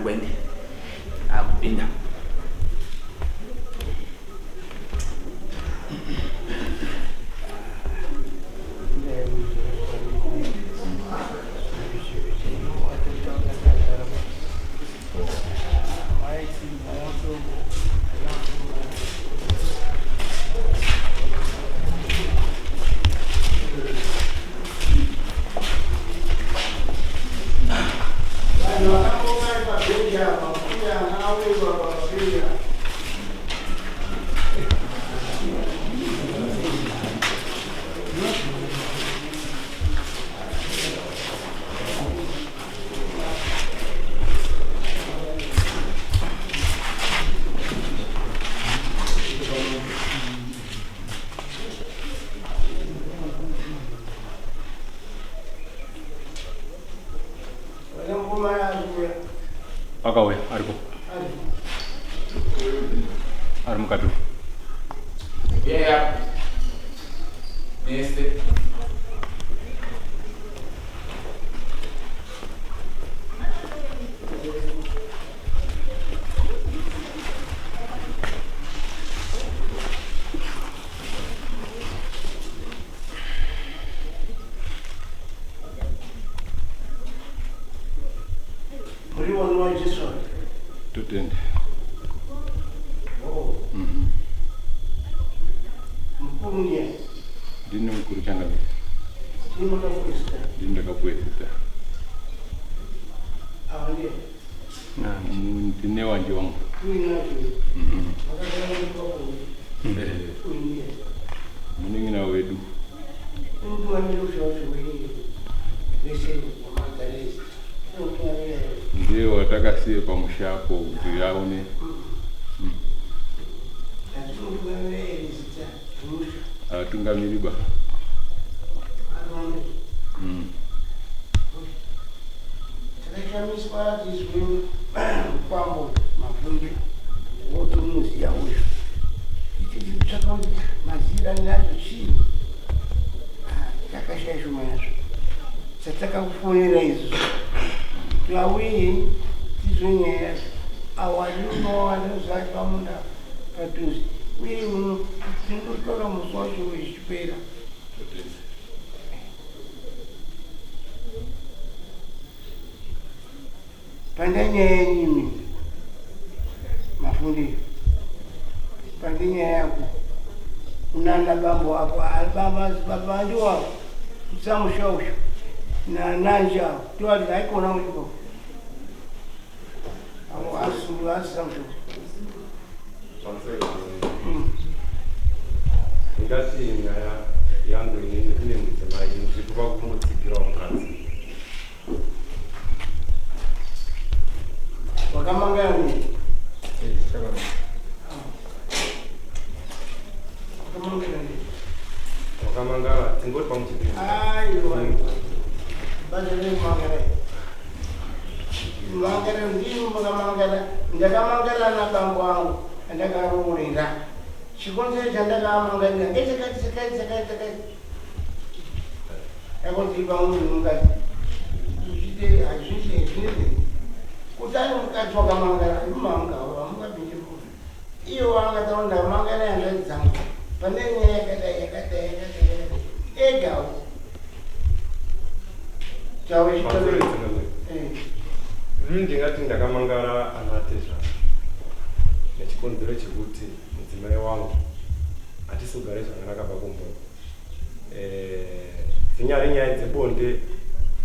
Ngwende akupinda. Akauya ariko ari mukati. Yeah. Neste. Muri wani waJesu? Totende. Oh. Mukuru ndiye? Ndini mukuru changamire. Ndini makapuwa zita? Ndini ndakapuwa zita. Ava ndiye? Ndine wanje wangu. Uinacho? Makagara muri Uyu ndiye? Munin'ina wedu. Unotungamira usha wacho wenyu vese wamagarezi. Unotungamira here? Ndiye watakasiye pamusha apo kuti aone. Asi unotungamira here zita remusha? Atungamiri ba. Atungamiri. Takashamiswa tizwe mukwambo Mavhunde wotomuziya uyu. Tichitsvaka kuti mazira nacho chii? Takashaya shoma yazvo. Chatakakufonera izvo. Tauye tizwe nyaya yacho. Awa ndinowa pamunda padhuze. Uye muno tindotora musi wacho wechipera. Totende. Pane nyaya yenyu imi Mafundi, pane nyaya yako unana bambo ako baba ndiwavo kutsamusha usho nananja tiwati haikona kuchiko avo asuru asisamusha. Ndingati nyaya yangu inini kune mudzimai, ndiri kuva kumutsigirawo mukadzi. Wakamangana nei? Wakamangana nei? Wakamangara tingoti pamuchipiri. Aiwa, basa rekumangara mangara ndini makamangara. Ndakamangara nabambo angu andakaroorera. Chikonzero chandakamangarira ngechakati chakati chakati chakati. Yakonzi pamunhu mukadzi zviite hazvisi zvinzi kuti ari mukadzi wakamangara imamanga vamungapinde iye wangataura ndamangara hanzvadzi dzangu pane nyaya yakadai yakadai yakadai yakadai egawo taure. Pamusoro. Chitaure. Tsangamiri. Inini ndingati ndakamangara anatezvara nechikonzero chekuti mudzimai wangu hatisi kugare zvakanaka pakumbo. Dzinyari nyaya dzebonde,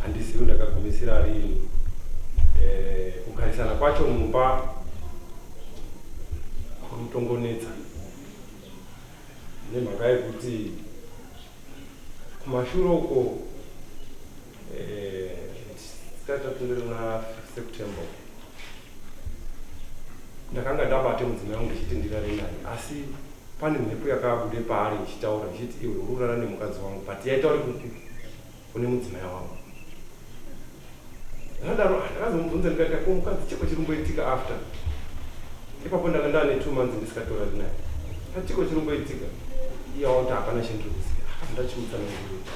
handizivi ndakagumisira rini. Kugarisana kwacho mumba kurutongonetsa nemhaka yekuti kumashure uko tisati tatondere muna September ndakanga ndabate mudzimai wangu ndichiti ndirare naye, asi pane mhepo yakabude paari ichitaura ichiti, "Iwe uri kurara nemukadzi wangu," but yaitaure kupi kune mudzimai wangu. Ndakadaro ndakazomubvunza ndikati, "Ko mukadzi, chiko chiri kumboitika after ipapo?" Ndanga ndane 2 months ndisikatorari naye. "Chiko chiri kumboitika?" Iye wakuti, "Hapana chendiri kuziva." Akabva ndachimutsanangurira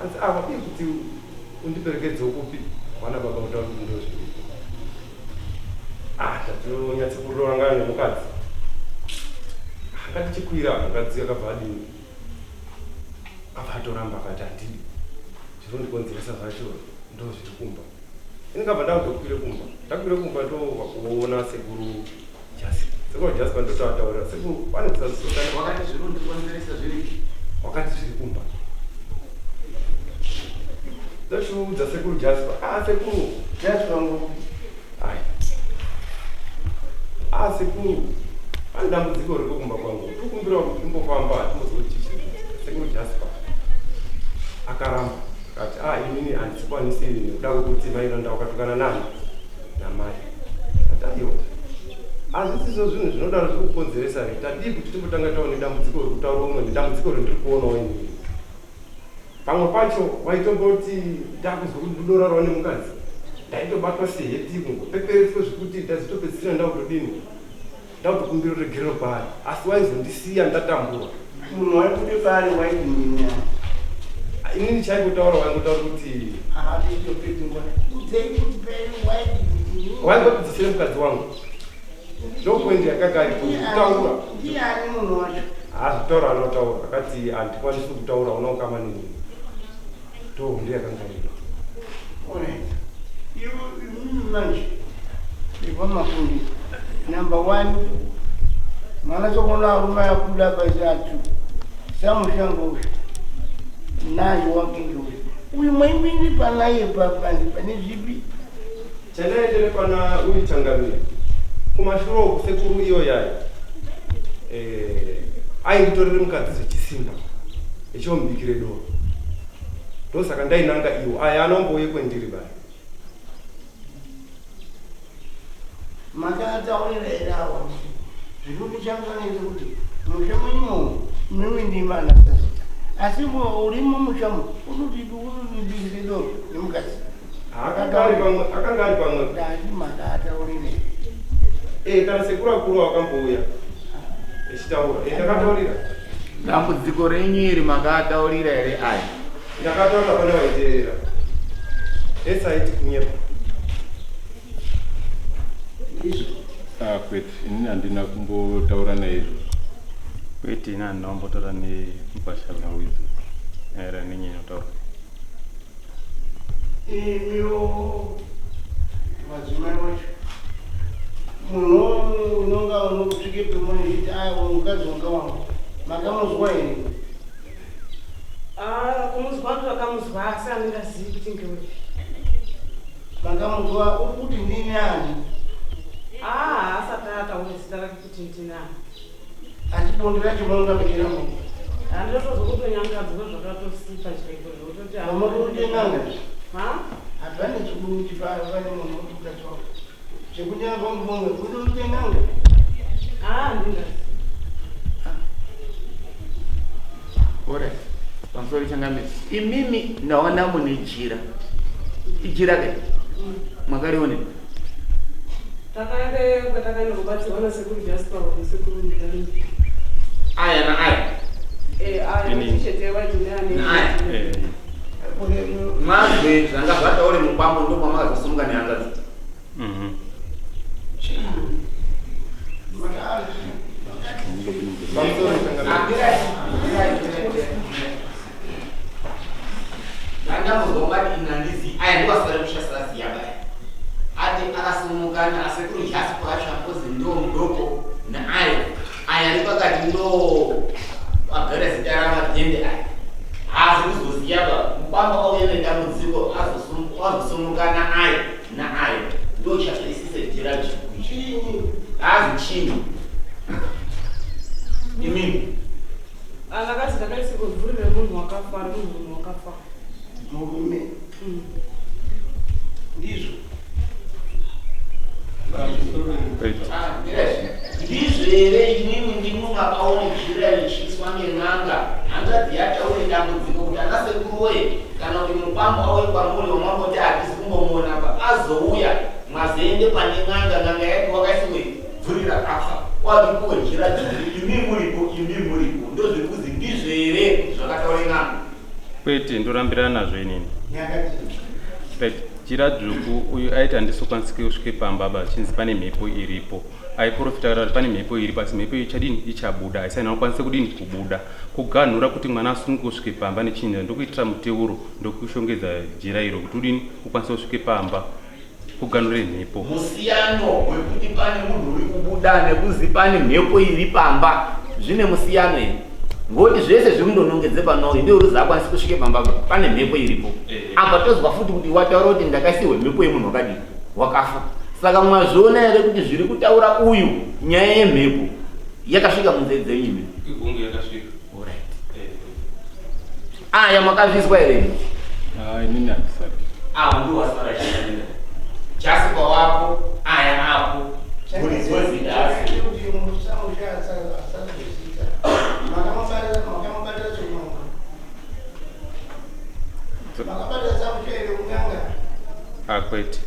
anzi ava uye kuti undiperekedzewo kupi wana baba kutaura kuti ndo zviripo. Tatonyatsa kurorangana nemukadzi. Ngatichikwira mukadzi akabva adini? Abva atoramba akati handidi. Zvinondikonzeresa zvacho ndo zviri kumba. Ini ndabva ndakutokwire kumba. Ndakwire kumba ndokuona sekuru Jasi. Sekuru Jasi pandotoataurira sekuru pane kusazosotana. Wakati zviri kundikonzeresa zviri wakati zviri kumba. Ndochiudza sekuru Jasper. Ah sekuru. Jasper ngo. Ai. Ah sekuru. Pane dambudziko riri kumba kwangu. Tokumbira kuti timbofamba timbozwa kuti chii. Sekuru Jasper. Akaramba. Akati ah inini handikwanisi nekuda kwekuti mai Randa wakatukana nani namai. Ati aiwa. Hazvisizvo zvinhu zvinodaro zviri kukonzeresa here? Tadii kuti timbotanga taone dambudziko riri kutaura umwe nedambudziko rindiri kuonawo inini. Pamwe pacho waitomboti ndakuzwa kuti ndodorarwa nemukadzi. Ndaitobatwa seheti kungopeperetswa zvekuti ndazotopedzisira ndakutodini ndakutokumbira ruregerero kwaari asi waizondisiya ndatambura. Munhu waibude paari waiti ndini ani? Inini chaingotaura waingotaura kuti waingotidzisire mukadzi wangu ndopoindi yakanga iripo kutaura. Ndiani munhu wacho? Haazvitaura anotaura akati handikwanisi kutaura una ukama neni ndo ndiye yakanga iripo. Alright. Iwe manje ivamafundi number one mwana sokona arume akuda pasatu samushango uyu naye wake uyu uyu mwaimini panaye pane zvipi Chandaendere pana uyu changamire kumashure uku sekuru iyo yayo eh, ainditorere mukadzi zvechisimba echomubikire doro ndosaka ndainanga iwo aya anombouye kwendiri baya Makataurira here awa kuti zviri kundishamisa kuti musha menyumo mimi ndimi ana sasita asi urimo mushamo unotibikire doro nemukadzi Akanga ari pamwe akanga ari pamwe dai makataurire eh kana sekuru akuru wakambouya echitaura eh ndakataurira Dambudziko renyu iri makataurira here aya? Ndakataura pane vaiteerera ese aiti kunyepa. Ah, kwete inini handina kumbotaura naye izvozvo. Kwete ini handina kumbotaura nemukwasha nhau idzo maererano nenyaya inotaurwa. Imiwo madzimai wacho munhu unonga unokusvike pemunhu aya mukadzi wanga wangu makamuzwa here? Ah, kumuzwa ndakamuzwa asi andingazivi kuti ngeupi. Makamuzwa uri kuti ndini ani? Ah, asati ataura zita rake kuti ndini ani. Asi bonde racho munonga muchiramba. Handinotozokutonyangadzwa zvakatosipa chaiko zvekutoti Vamukuite n'anga. Ha? Hapana chikuti pane munhu uri mukadzi wako. Chekunyanga kwangu kunoite n'anga. Ah, ndingazivi. Alright. Pamusoro changamire. Imimi ndaona mune jira. Ijira ke? Makarione. Takaenda kwatakaenda kubatsirwa nasekuru Jasper nasekuru Mudhani. Aya na aya. Eh, aya Inini. t-shirt yewhite neane. Naaya. Eh, Mwazwe zvanga zvataure mukwambo ndokwamakazosunga nehanzvadzi. mhm. Pamusoro changamire. Ndandamuzwa ati inandizi aya ndiwasara kushasira baya. Ati akasumukana asekuru Jasper acho apozi ndo mudoko naayo. Aya ari pakati ndo agara zita ramadhende aya. Haazi kuzoziya ba mukwamba auye nedambudziko azosumukana aya naayo. Ndo chaisise jira dzvuku. Chinyi. Haazi chinyi. Imini. Andakazi ndakaisirwa bvuri remunhu wakafa remunhu munhu wakafa. Murume. Ndizvo. Kwete. Ndizvo here imwimwi ndimwi makaona jira richiiswa nen'anga hanzvadzi yataure dambudziko kuti ana sekuru woye kana kuti mukwambo auye kwamuri wamamboti hatisi kumbomuona pa azouya mwazoende pane n'anga n'anga yati wakaiswe bvuri rakafa wachipuwe jira dzvuku imi muripo imi muripo ndozviri kuzi ndizvo here kuti zvakataure n'anga Kwete ndorambirana nazvo inini. Nyakati. Right. Jira dzvuku uyu aiti handisokwanisike kusvike pamba ba chinzi pane mhepo iripo. Aiprofita kuti pane mhepo iripo asi mhepo ichadini ichabuda asi haina kukwanisa kudini kubuda. Kuganhura kuti mwana asununguke kusvike pamba nechinja ndokuitira muteuro ndokushongedza jira iro kuti udini ukwanise kusvike pamba kuganhure mhepo. Musiyano wekuti pane munhu uri kubuda nekuzi pane mhepo iri pamba zvine musiyano here? Ngokuti zvese zviri kundonongedze pano ndiye uri akwanisi kusvike pamba apa pane mhepo iripo. Apa tozwa futi kuti wataura kuti ndakaisirwa mhepo yemunhu wakadii wakafa. Saka mwazviona here kuti zviri kutaura uyu nyaya yemhepo yakasvika munzeve dzenyu imi? Igungu yakasvika. Alright. Aya makazvizwa here? Ah, inini handisati. Awo ndiwo wasara chinamira. Jasper wako aya apo. Muridzi wezita asi. Ah, kwete.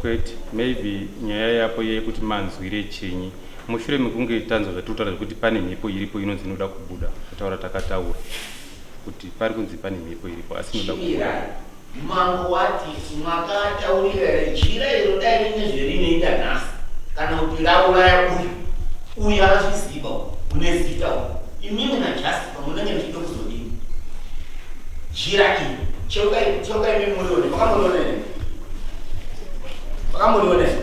Kwete, maybe nyaya yapo yekuti manzwire chinyi mushure mekunge tanzwa zvatiri kutaura zvekuti pane mhepo iripo inonzi inoda kubuda kutaura takataura kuti pari kunzi pane mhepo iripo asi inoda kubuda. Chimirai. Mambo wati makataurira here jira iro dai rine zverinoita nhasi kana kuti rauraya uyu uyu akazviziva uyu une zita uyu imimi naJasper munenge muchida kuzodini jira iri cheukai cheukai imi murione makamuriona here makamuriona here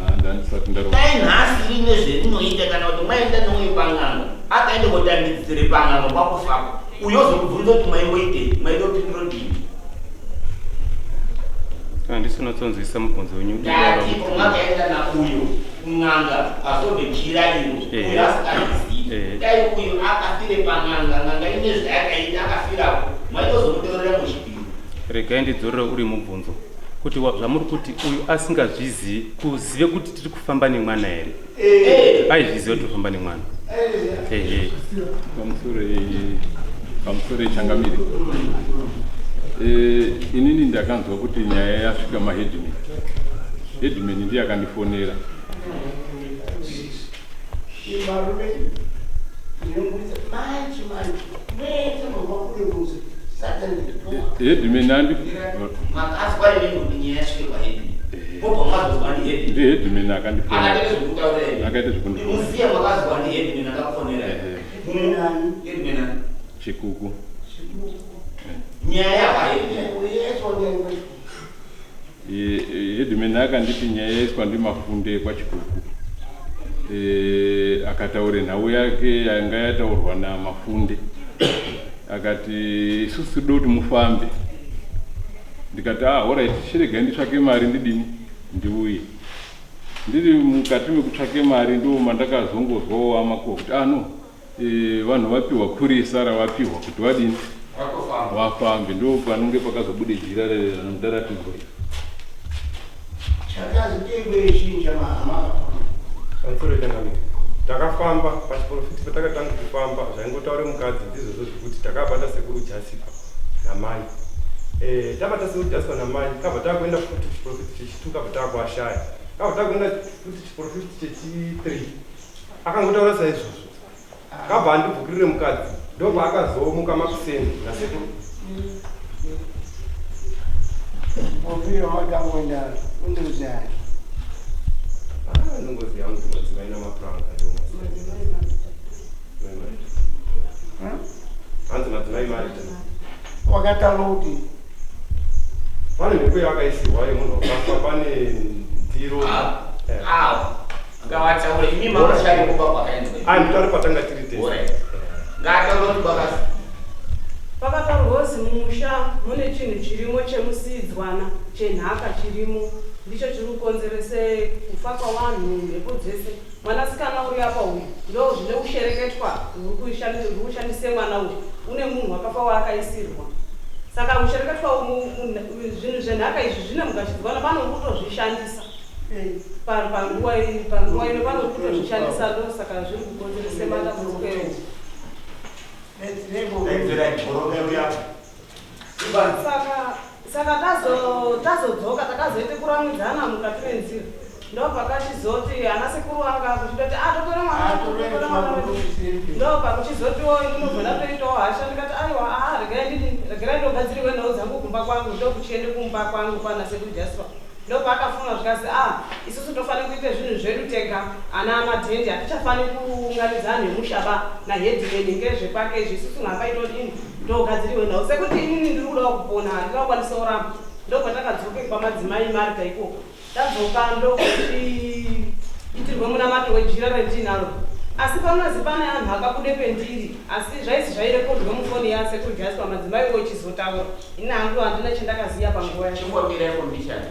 Ah, ndandisati ndaroona. dai nhasi rine zverinoita kana kuti maenda neuyu pan'anga akaenda kotambidzire pan'anga kwakufako uyo ozokubvunza kuti maimboitei maida kupindura kudini Handisi kunatsonzwisisa mubvunzo wenyu. Ndati pamakaenda nauyo kun'anga pazobve jira iro Ehe. uyo asingazivi Ehe. dai uyo akafire pan'anga n'anga ine zvayakaita akafirapo maitozomutorera muchipiri Regai ndidzorere uri mubvunzo kuti zvamuri kuti uyu asingazvizivi kuzive kuti tiri kufamba nemwana here? Aizviziva kuti tiri kufamba nemwana. Ehe. Pamusoro pamusoro yechangamire. Eh, inini ndakanzwa kuti nyaya yasvika maheadman. Headman ndiye akandifonera. Varume ndinokuudza manje manje mese mamakude kunze suddenly Headman andi makazwa rini kuti nyaya yasvike kwaheadman pobva mwazozwa ndiheadman ndi headman akandifonera. akaita zvekutaura here Akaita zvekundifonera. muziya makazwa ndiheadman akakufonera Ehe. Nani? headman ani? Chikuku. nyaya yakwaheadman Headman akanditi nyaya yaiswa ndimafunde kwaChikuku. Akataure nhau yake yanga yataurwa namafunde. Akati isusu tinoda kuti mufambe. Ndikati ah alright chiregai nditsvake mari ndidini ndiuye. Ndiri mukati mekutsvake mari ndo mandakazongozwawo amakuhwa kuti ah no vanhu vapiwa kurisa ravapiwa kuti vadini vafambe ndo panonge pakazobude jira randaratidzwa iri. Chakazi mahama. Pamusoro changamire. Takafamba pachiprofiti patakatanga kufamba zvaingotaure mukadzi ndizvozvo zvekuti takabata sekuru Jasipa namai. Tabata sekuru Jasipa namai kabva takuenda futi kuchiprofiti chechi2 kabva takuashaya. Kabva takuenda futi chiprofiti chechi3 akangotaura saizvozvo. Kabva andibvukirire mukadzi ndopaakazomuka makuseni nasekuru. Muviri makangoenda unozari. Ah, nongozi yangu madzimai namapuranga ndo madzimai marita. Hanzi madzimai marita. Wakataura kuti Pane mhepo yakaisirwa yemunhu wakafa pane ndiro. Awo ngavataure imi mamushari kuba kwakaendwa Ai mutaure patanga tiri tese. Alright. Ngaataure kuti kwakasi Pakataurwa kuzi mumusha mune chinhu chirimo chemusiidzwana chenhaka chirimo ndicho chiri kukonzerese kufa kwavanhu mhepo dzese mwanasikana uri apa uyu ndo zvine ushereketwa huri kushandise mwana uyu une munhu wakafa waakaisirwa saka ushereketwa umu zvinhu zvenhaka izvi zvine mugachidzwana pano uri kutozvishandisa panguva ino pano uri kutozvishandisa ndo saka zviri kukonzerese matambudziko ewo. Saka tazodzoka takazoite kuramwidzana mukati menzira. Ndopakachizoti ana sekuru anga akuchitoti ah totore mwana wedu, totore mwana wedu. Ndopakuchizotiwo ndinobva ndatoitawo hasha ndikati aiwa ah regai ndidi regai ndogadzirirwe nhau dzangu kumba kwangu ndokuchiende kumba kwangu kwana sekuru Jasper. Ndopaakafuma zvikazi ah isusu tofanira kuita zvinhu zvedu tega ana amadhende hatichafaniri kuunganidza anhu emusha ba naheadman ngezvekwake izvi isusu nhamba itodini ndogadzirirwe nhau sekuti inini ndiri kudawo kupona handina kukwanisa kuramba ndopandakadzoke kwamadzimai Martha ikoko Tadzoka ndokuchiitirwe munamato wejira randinaro asi panozi pane anhu akabude pendiri asi zvaisi zvairekodwe mufoni yasekuru Jasper madzimai ochizotaura ini hangu handina chandakaziya panguva yacho. Chimbomirai mbichana.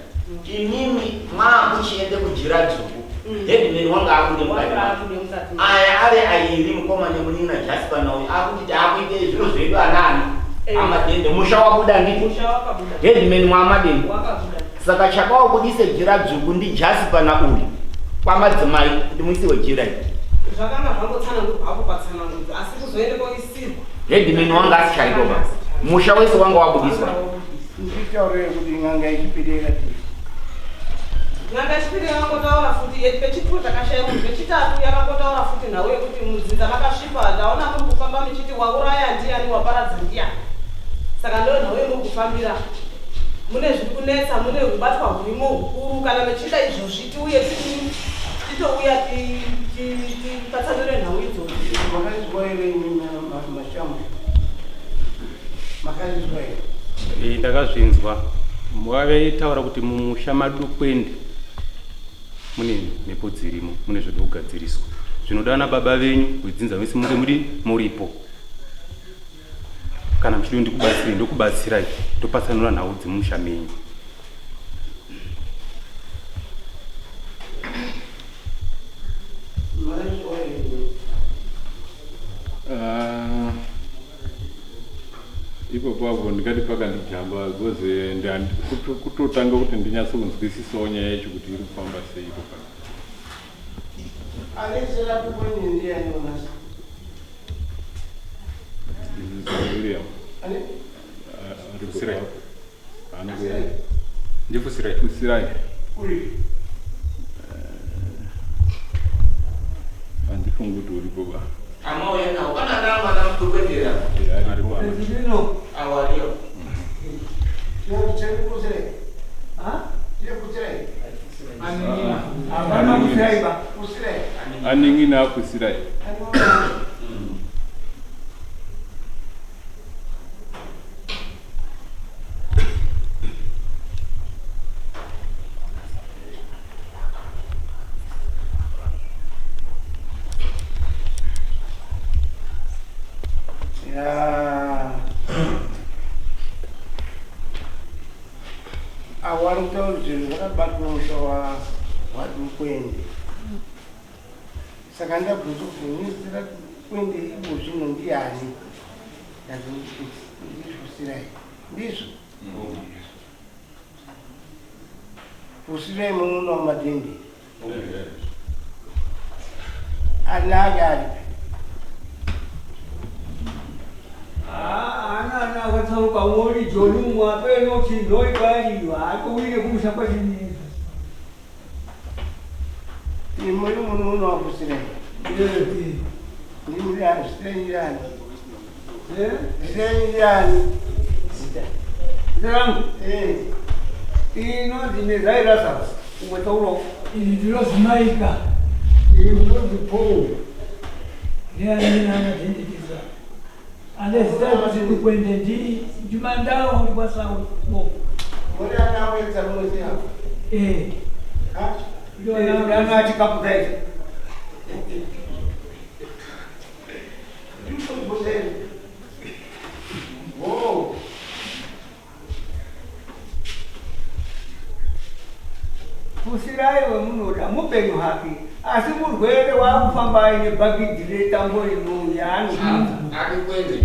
Imimi maakuchiende kujira dzvuku. Headman wanga abude mukati Wanga make. abude mukati make. Aya ave airi mukoma nemunin'ina Jasper nauyu akuti taakuite zviro zvedu anaani Eh. amadhende musha wabuda handiti Musha wakabuda. headman mwaamadhende Wakabuda. Saka chakawabudise jira dzvuku ndiJasipa nauyu kwamadzimai kuti muisiwe jira iri. Zvakanga zvangotsanangurwa hapo patsanangudzo asi kuzoende koisirwa. Headman wanga asichaiko ba. Musha wese wanga wabudiswa. Nditaurire kuti n'anga yechipiri yakati. N'anga yechipiri yakangotaura futi yeti pechitwo takashaya munhu pechitatu yakangotaura futi nhau yekuti mudzinza makasvipa ndaona muri kufamba muchiti wauraya ndiyani waparadza ndiyani saka ndo nhau yemuri kufambira Mune zviri kunetsa, mune hubatwa hurimo hukuru. Kana muchida izvozvi tiuye titouya tipatsanure nhau idzodzo. Makazvizwa here imi mashamu? Makazvizwa here? Eh, ndakazvinzwa vaitaura kuti mumusha madukwende mune mhepo dzirimo mune zvoda kugadziriswa zvinoda ana baba venyu wedzinza vese munge mudini muripo Kana muchida ndikubatsire ndokubatsirai topatsanura nhau dzemusha menyu. Ah, ipapo apo ndingati pakandijamba because eh, kutotanga kuti ndinyatso kunzwisisawo nyaya yacho kuti iri kufamba sei ipo pano. Ndifusirai. Handifungi kuti uripo ba. Amauya nawo kana ndamwana mutokwendera. Aripo. Awariyo. Anin'ina afusirai. Avo vari kutaura kuti zvinhu zvakabatwa musha waDukwende. Saka ndabvunza kuti nezita raDukwende ivo zvino ndiani? Ndati ndifusirai. Ndizvo? Fusirai munoona wamadhende. Ana ake aripi? Ana ana akatsauka wori Joni umwe apeno chinhoi kwari haatowire kumusha kwachinyi. Muri munoona wafusirai. Ndimi zita yani? Zita yani? Zita. Zita rangu? Eh. Inonzi Nezai Lazarus. Umwe tauro. Ini ndinozimaika. Ini ndinonzi Paul. Ndiani anazvindikiza. Ane zita rekuti Dukwende ndi ndimandawo ndi kwaSawu. Muri ana awedza mwezi apo. Eh. Ha? Ndio ana achikaputa ichi. Fusirai wemunoda mupenyu hake asi murwere waakufamba aine bhagidhi retambo ino yaanounza. Atikwende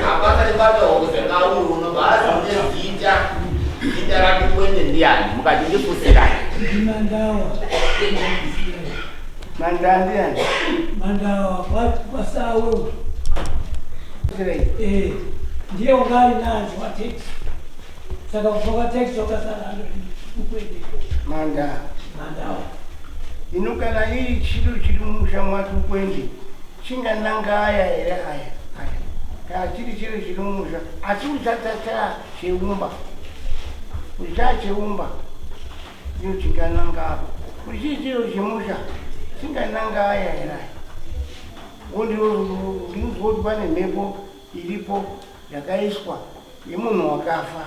hapana ribata seka uyu unobva azi nezita zita rati kwende ndiani mukati ndifusirai. Ndimandawa. Mandawa ndiani? Mandawa kwaSawe. Eh, ndiye wanga ari nazi waTax. Saka kubva kwaTax wakasara ukwende. Mandawa. Mandawa. Ino kana iri chiro chiri mumusha mwaTukwende chingananga aya here aya aya kana chiri chiro chiri mumusha asi uchata chaa cheumba kuti chaa cheumba ndiyo chingananga apa kuti chiri chiro chemusha chingananga aya here aya wondinzwa kuti pane mhepo iripo yakaiswa yemunhu wakafa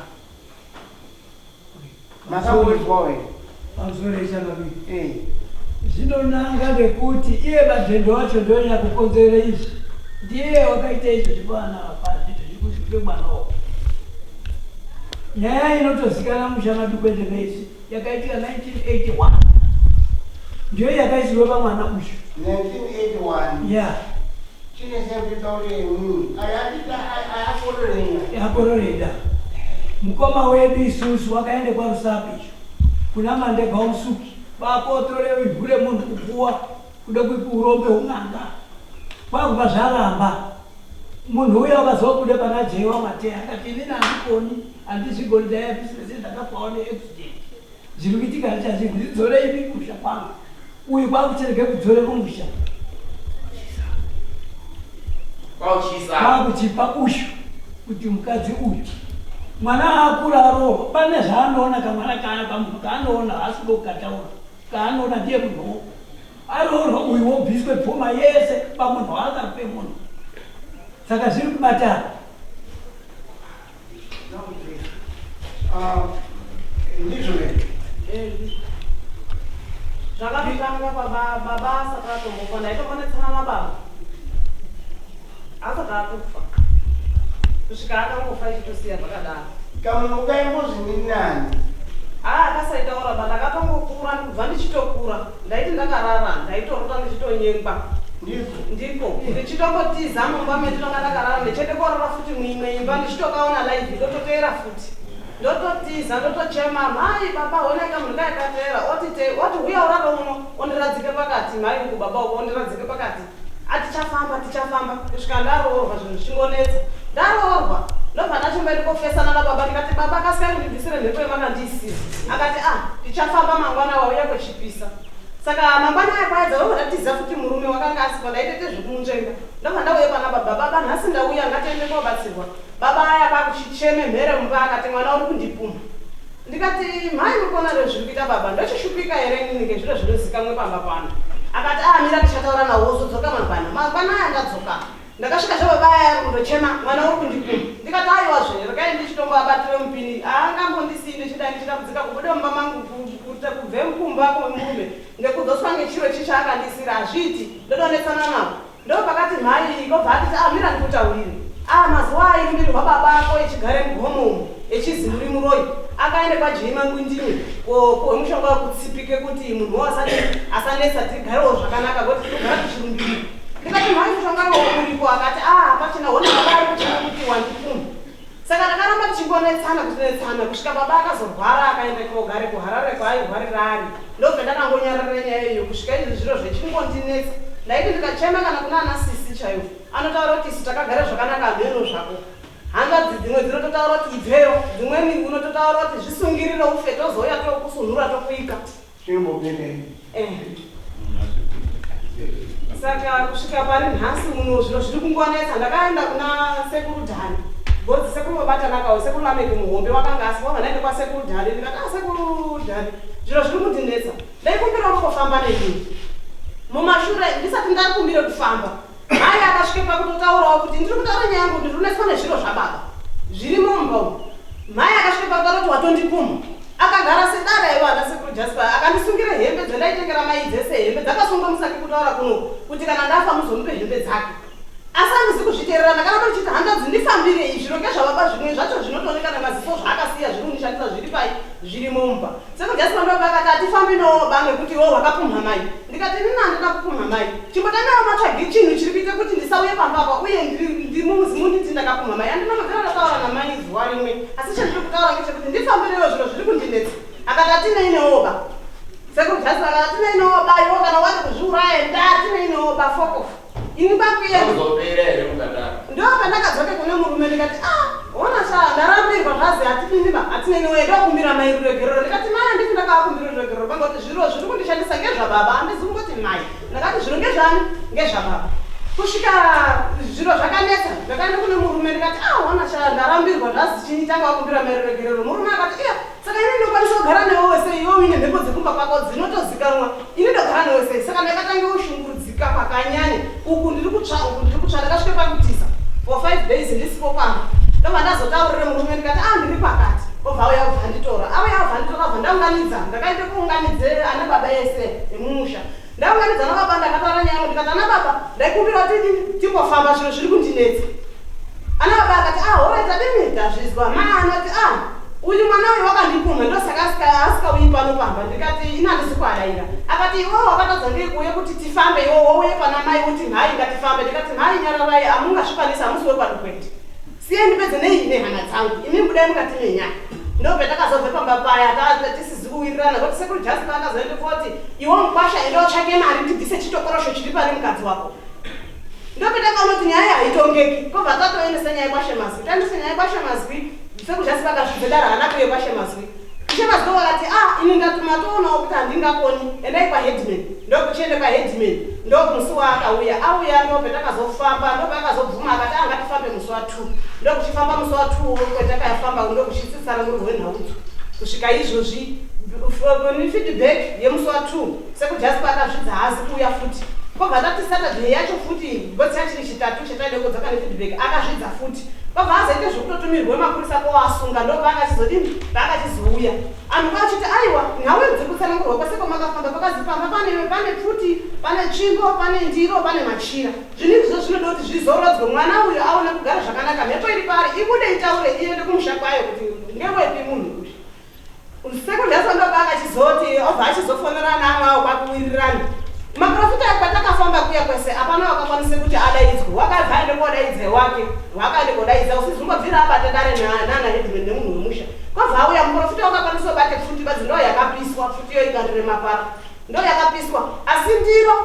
Makamboizwawo here? Pamusoro echamaviri. Eh. Zvinonanga nekuti iye madhendo wacho ndiye nyakukonzera izvi. Ndiye wakaita izvi zvivana pasi zvikusvike mwana uwo. Nyaya inotozikana musha maDukwende vese yakaitika 1981. Ndiyo yakaisirwa pamwana uyu. 1981. Yeah. Chine sekuita imwimwi. Ayakororenda. Yakororenda. Mukoma wedu isusu wakaenda kwaRusape izvo. Kuna Mandega waMusuki. Vakotorere ivhu remunhu kuguwa kuda kuipa urombe hun'anga. Kwakubva zvaramba. Munhu uya wakazobuda pana Jewa Mateya akati inini handikoni handizvigoni ndaiya ndakafawo neaccident. Zviri kuitika handichazvinzwi ndidzorei imi kumusha kwangu. Uyu kwakucherege kudzore kumusha. Kwauchisa. Kwakuchipa ushu kuti mukadzi uyu mwana akura arohwa pane zvaanoona kamwana kaana kamunhu kaanoona haasi kuda kukataura kaanoona ndiye munhuwo aroorwa uyu wobviswe pfuma yese pamunhu waakape munhu saka zviri kubatana Ah, ndizvo here? Eh, zvakatotanga baba baba asati atombofa ndaitombonesana nababa asati atofa kusvika akangofa ichitosiya zvakadaro Kamunhu kaimbozi ndinani? haa akasaitaura ba ndakatongokura kubva ndichitokura ndaiti ndakarara ndaitorota ndichitonyengwa Ndiko. Ndiko ndichitombotiza mumba mendinonga ndakarara ndichiende korara futi muimwe imba ndichitokaona live ndototeera futi ndototiza ndotochema mhai baba honai kamunhu kaya kateera oti te oti huya urare uno ondiradzike pakati mhai uku baba uku ondiradzike pakati atichafamba tichafamba kusvika ndaroorwa zvinhu zvichingonetsa ndaroorwa ndobva ndachimboende kofesana nababa ndikati baba kasikai mundibvisire mhepo yemakandiisira akati ah tichafamba mangwana wauya kwechipisa Saka mangwana aya kwaedza ndobva ndatiza futi murume wakanga asipo ndaitoita zvekumunzvenga ndobva ndauya pana baba baba nhasi ndauya ngatiende kobatsirwa baba aya kwakuchicheme mhere mumba akati mwana uri kundipumha ndikati mhai muri kuona reo zviri kuita baba ndochishupika here inini ngezviro zvinozikamwe pamba pano akati ah mira tichataura nawo wozodzoka mangwana mangwana aya ndadzoka Ndakasvika zvababa aya ari kundochema mwana uri kundipumha ndikati aiwa zve regai ndichitomboabatire mupini haangambondisiyi ndichidai ndichitambudzika kubuda mumba mangu kubve kumba kwemurume ngekudzoswa ngechiro ichi chaakandisira hazviiti ndodonetsana navo ndopakati mhai kobva atiti ah mira ndikutaurire ah mazuva airumbirwa baba ako echigare mugomo umu echizi muri muroyi akaende kwaJei Mangwindini kopuhwe mushonga wekutsipike kuti munhuwo asati asanetsa tigarewo zvakanaka ngoti tinogara tichirumbirira ndikati mhai mushonga iwowo uripo akati a ah, hapachina hona baba ari kuchema kuti wandipfuma saka takaramba tichingonetsana kutinetsana kusvika baba akazorwara akaenda kogare kuharare kwaairwarira ari ndobva ndakangonyararira nyaya iyo kusvika izvi zviro zvechingondinetsa ndaiti ndikachema kana kuna ana sisi chaivo anotaura kuti isu takagara zvakanaka hameno zvako Hanzvadzi dzimwe dzinototaura kuti ibveyo, dzimweni unototaura kuti zvisungirire ufe tozouya tokusunhura tokuika. Eh. Saka kusvika pari nhasi uno zviro zviri kungonetsa. Ndakaenda kuna sekuru Dhani. Because sekuru vabatanakawo, sekuru Lameki muhombe wakanga asipo, vabva ndaenda kwasekuru Dhani ndikati ah sekuru Dhani zviro zviri kundinetsa. Ndaikumbirawo kungofamba nemi. Mumashure ndisati ndakumbire kufamba. Mai akasvike pakutotaurawo kuti ndiri kutaura nyaya yangu ndiri kunetswa nezviro zvababa zvirimo mumba umu. Mai akasvike pakutaura kuti watondipumha. Akagara sedare aiva ana sekuru Jasper akandisungira hembe dzandaitengera mai dzese hembe dzakasungwa musaki kutaura kuno kuti kana ndafa muzomupe hembe dzake. Asi handizi kuzviteerera ndakaramba ndichiti hanzvadzi ndifambirei zviro ngezvababa zvimwe zvacho zvinotooneka nemaziso zvaakasiya zviri kundishandisa zviri pai zvirimo mumba. Sekuru Jasper ndopakati hatifambi noba nekuti iwe wakapumha mai. Ndikati inini handina kupumha mai. Chimbotangawo matsvagi chinhu chiri kuita kuti ndisauye pamba apa uye ndiri munditi ndakapumha mai. Handina mabvira ndataura namai zuva rimwe asi chandiri kutaura ngechekuti ndifambirewo zviro zviri kundinetsa. Akati hatinei newoba. Sekuru Jasper akati hatinei newoba iwe kana wada kuzviuraya enda hatinei newoba fokofu. Ini kwakuenda. Zvakuzopera here mukadaro? Ndopandakadzoke kune murume ndikati ah hona sha ndarambirwa zvazi hatipindi ba hatinei newe ndokumbira mai ruregerero ndikati mai handiti ndakavakumbira ruregerero. ruregerero panga kuti zviro zviri kundishandisa ngezvababa handizi kungoti mai ndakati zviro ngezvani ngezvababa kusvika zviro zvakanetsa ndakaenda kune murume ndikati ah wana sha ndarambirwa zvazi chinyi tanga wakumbira mai ruregerero murume akati iya saka ini ndinokwanisa kugara newe wese iwe uine mhepo dzekumba kwako dzinotozikanwa ini ndogara newe sei saka ndakatange kushungurudzika kwakanyanya uku ndiri kutsva uku ndiri kutsva ndakasvika pakutiza for five days ndisipo pamba ndobva ndazotaurire murume ndikati ah ndiri pakati obva auya obva anditora auya obva anditora obva ndaunganidza ndakaita kuunganidze ana baba ese emumusha ndaunganidza ana baba ndakataura nyaya yangu ndikati ana baba ndaikumbira kuti timbofamba zviro zviri kundinetsa Ana baba akati ah horai tadini tazvizwa. Mai anoti ah uyu mwana uyu wakandipumha ndosaka asikauyi pano pamba ndikati ini handisi kuadaira. Akati iwewe wakatadza ngei kuuya kuti tifambe iwe wouye pana mai uti mhai ngatifambe ndikati mhai nyararai hamungasvikwanisi hamusi wekwadukwete. Siye ndipedze nei nehana dzangu imi budai mukati menyaya. Ndopetakazobve pamba paya tisizi kuwirirana kuti sekuru Jasper akazoenda koti iwe mukwasha enda utsvake mari tibvise chitokorosho chiri pane mukadzi wako. Ndopetakaona kuti nyaya haitongeki kobva tatoendesa nyaya kwaShemazwi. Taendesa nyaya kwaShemazwi sekuzhasi vakazvidza dare haana kuuya kwaShemazwi. Shemazwi vakati ah ini ndatuma toonawo kuti handingakoni endai kwaheadman. Ndokuchienda kwaheadman ndokumusi waakauya. Auya ndopetakazofamba ndopaakazobvuma akati ah ngatifambe musi wa 2. Ndokuchifamba musi wa 2 kwetakafamba ndokuchitsitsana muri rwenhaudzo kusvika izvozvi feedback yemusi wa 2 Sekuru Jasper akazvidza haazi kuuya futi. Kwabva tati Saturday yacho futi because chachiri chitatu chataida kudzoka nefeedback akazvidza futi. Kwabva azoita zvekutotumirwe mapurisa koasunga ndopaanga achizodini paakachizouya. Anhu kwachiti aiwa nhau idzi kutsanangurwa kwese kwamakafamba pakazi pamba pane pane pfuti pane tsvimbo pane ndiro pane machira. Zvinhu izvozvo zvinoda kuti zvizorodzwe mwana uyu aone kugara zvakanaka mhepo iri paari ibude itaure iende kumusha kwayo kuti ndewepi munhu uyu. Sekuru Jason ndopaakachizoti obva achizofonerana amwe awo kwakuwirirana. Maprofita kwatakafamba kuya kwese hapana wakakwanisa kuti adaidzwe. Wakabva aende kodaidza wake. Wakaende kodaidza usizumbobvira abata dare nana headman nemunhu wemusha. Kwabva auya muprofita wakakwanisa kubata pfuti badzi ndo yakapiswa pfuti iyo ikandire mapara. Ndo yakapiswa asi ndiro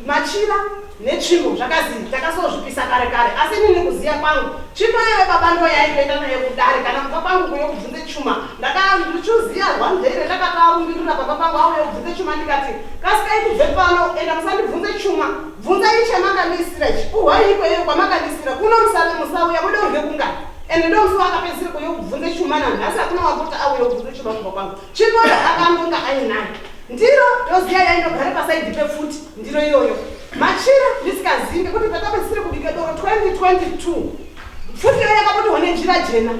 Machira netsvimbo zvakazi takasozvipisa kare kare asi inini kuziya kwangu tsvimbo iyoyo baba ndoyaitoenda nayo kudare kana kumba kwangu kuyo kubvunze chuma ndakandichuziya one day rendakatoarumbirira baba pangu auye kubvunze chuma ndikati kasikai kubve pano enda musandibvunze chuma bvunzai chamakandiisira ichi puhwai ikweyo kwamakandisira kuno musauya mude urye kungani ende ndomusi waakapedzisira kuyo kubvunze chuma nanhasi hakuna wakuti auye kubvunze chuma kumba kwangu tsvimbo akandonga ainayo Ndiro ndoziya yaindogare pasaidhi pepfuti ndiro iyoyo. Machira ndisikazivi ngekuti patapedzisire kubika doro 2022 pfuti iyo yakabudirwa nenjira jena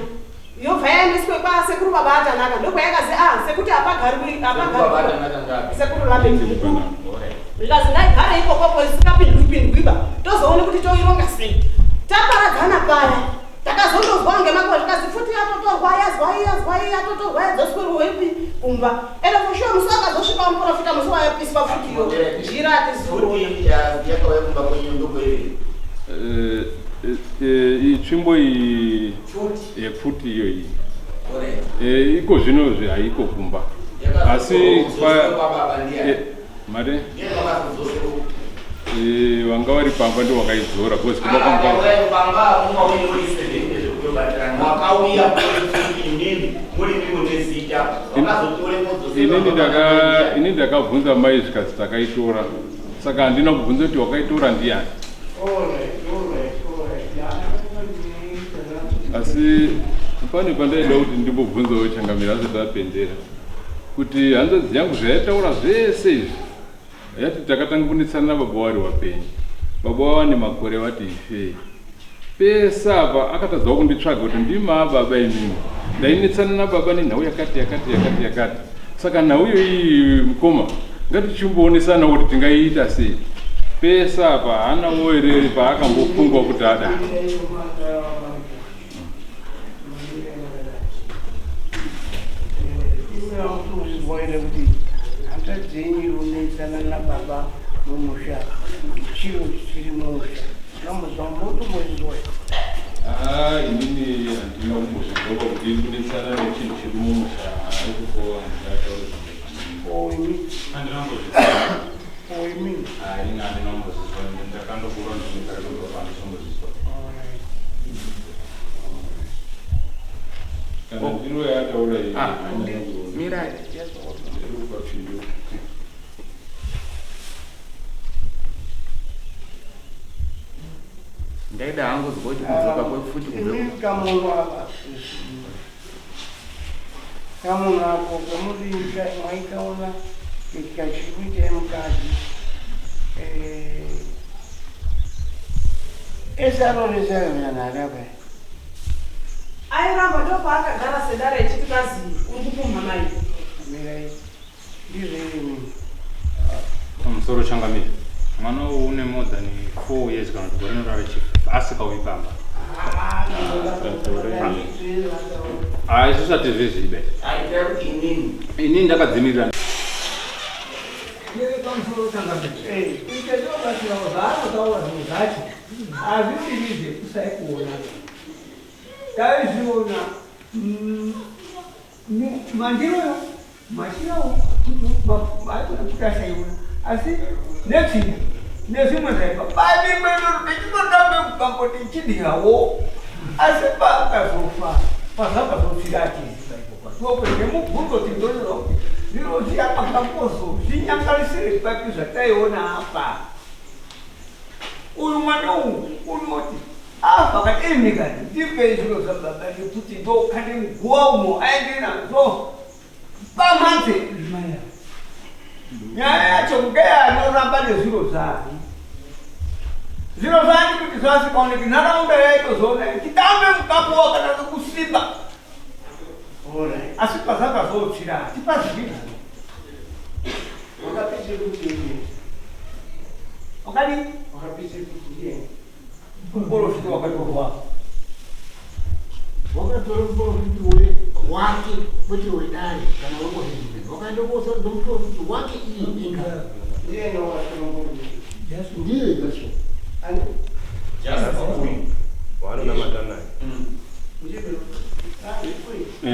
yobva yaendeswe kwasekuru baba atanaka ndokwayakazi ah sekuti apagarwi apagarwi sekuru Lameck mukuru zvikazi ngaigare ikokoko isikapindwi-pindwiba tozoone kuti toironga sei taparadzana paya Takazondozwa ngemakuva zvikazi pfuti yatotorwa yazwai yazwai yatotorwa yadzoswerwepi kumba ende for sure musi wakazosvika muprofita musi wayapiswa pfuti iyo jira atizoona yakauya kumba kwenyu ndokwei eh, eh, eh, iyi tsvimbo iyi yepfuti iyo iyi iko zvinozvi haiko kumba asi Mari? Eh, vanga vari pamba ndo vakaidzora because kumba ah, kwanga pamba mumauye muri seven zvekuyobatirana wakauya inini muri mimo nezita wakazotore inini ndaka ini ndakabvunza mai zvikanzi takaitora saka handina kubvunza kuti wakaitora ndiyani asi pane pandaida kuti ndimbobvunzawo changamira asati apendera kuti hanzvadzi yangu zvayaitaura zvese izvi yati takatanga kunetsana nababa wari wapenyu baba wava nemakore vati ifei pese apa akatadzawo kunditsvaga kuti ndimaa baba imimi ndainetsana nababa nenhau yakati yakati yakati yakati saka nhau iyoyi mukoma ngatichimboonesana kuti tingaiita sei pese apa haanawo here paakambofungwa kuti ada Kuti hanzvadzi yenyu iri kunetsana nababa mumusha chiro chiri mumusha namuzombozvizwa ah, inini handina kumbozvizwa kuti iri kunetsana nechinhu chiri mumusha haikuko handingatauri oimi Andinombozvizwa. oimi Ah, ini andinombozvizwa ndakandokura ndinogara kudhorobha andinombozvizwa. Kana ndiro yaataura iyi. Ah, mirai. Ndopapindu. Ndaida hangu kuzwa kuti kudzoka kwepfuti kubve Imi kamunhu aka kamunhu ako kamuri mwaikaona kachikuita mukadzi ese anoresana apa. Airamba ndopaakagara sedare echiti kazi uri kupumha mai. Mirai ndizvo iri. Pamusoro changamire, mwana uyu une more than 4 years kana kuti gore rinorara chifu asikauyi pamba. Hayi, isusu hatizvizive. Aitira kuti inini Inini ndakadzimirira. Pamusoro changamire, ite ndobatsirawo zvaanotaura zvinhu zvacho hazvisiri zvekusaikuona, taizviona mandiroyo machirawo aikona kuti asaiona, asi netsvina nezvimwe zvaipa pavimwenoro techinotambe kukamboti chidyawo, asi paakazofa pazvakazotsvira achiziva ipopa topedze mubvunzo tindonyora kuti zviro zviya makambozo zvinyangarisire papi zvataiona apa. Uyu mwana uyu unoti afa kati imi kati ndipei zviro zvababa nekuti ndokande muguva umo aende nazvo pamhanze. Nyaya yacho ngeyanoramba nezviro zvake, zviro zvake kuti zvasikaoneki, nharaunda yaitozoona chitambe mukapo wakanaka kusimba, asi pazakazotsvira hatipazivi. Wakapise kuti wakadii? Wakapise kuti ndiye muprofita wakatorwa. Wakatora muprofiti we wake, kwete wedare kana wekuhedhimeni. Wakaenda kosarudza muprofiti wake iye ega. Ndiye wakatora muprofiti, ndiye Joshua ani? Jasper uyu. Waanonamata naye.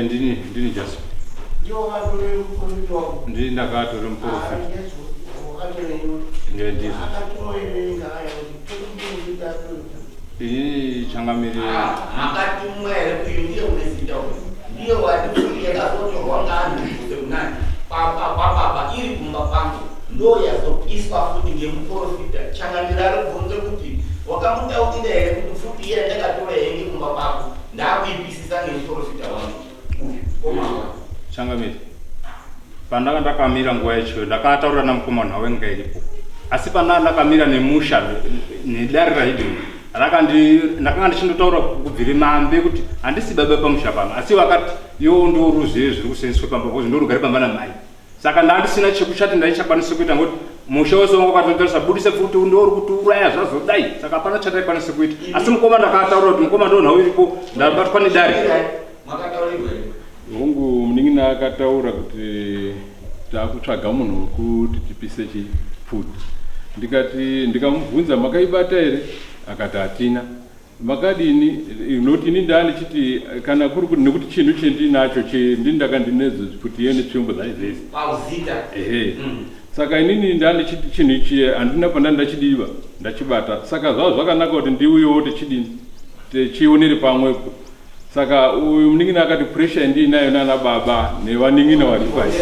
Ndini Jasper. Ndiwo wakatore muprofiti wako? Ndini ndakatora muprofita. Ndizvo. Akatoerenga aya kuti muprofiti atore. Inini changamire. Makatumwa here? Uyu ndiye une zita, uyu ndiye wati pfuti yakazotorwa ngaanhu kubve kunani kwababa iri kumba kwangu, ndo yazopiswa futi ngemuprofita. Changamira ari kubvunze kuti wakamutaurira here kuti pfuti iya ndakatora yenge kumba kwako ndaakuipisisa ngemuprofita wangu uyu komawa? Changamire, pandanga ndakamira nguva yacho ndakataura namukoma wenga iripo, asi pandanga ndakamira nemusha nedare raHidhoni rakandi ndakanga ndichindotaura kubvire mambe kuti handisi baba pamusha pano, asi vakati iwo ndo ruzive zviri kusenzeswa pamba because ndorugare pamba namai, saka ndandisina chekuchati ndaichakwanisa kuita ngokuti musha wese wanga wakatotarisa budise pfuti ndouri kutiuraya zvazodai, saka hapana chataikwanisa kuita. Asi mukoma ndakataura kuti mukoma ndo nhau iripo, ndabatwa nedare. Makataurirwa here? Hongu, munin'ina akataura kuti taakutsvaga munhu wekuti tipise chipfuti. Ndikati, ndikamubvunza, makaibata here? Akati hatina. Makadini? Noti ini ndaa ndichiti kana kuri kuti nekuti chinhu chendinacho ndini ndakandinedzo pfuti iye netsvimbo dzacho dzese. Pauzita. Ehe. Saka inini ndaa ndichiti chinhu ichi handina panda ndachidiva ndachibata, saka zvava zvakanaka kuti ndiuyewo tichidini tichionere pamwepo. Saka uyu munin'ina akati pressure yandiinayo nana baba nevanin'ina vari pashi.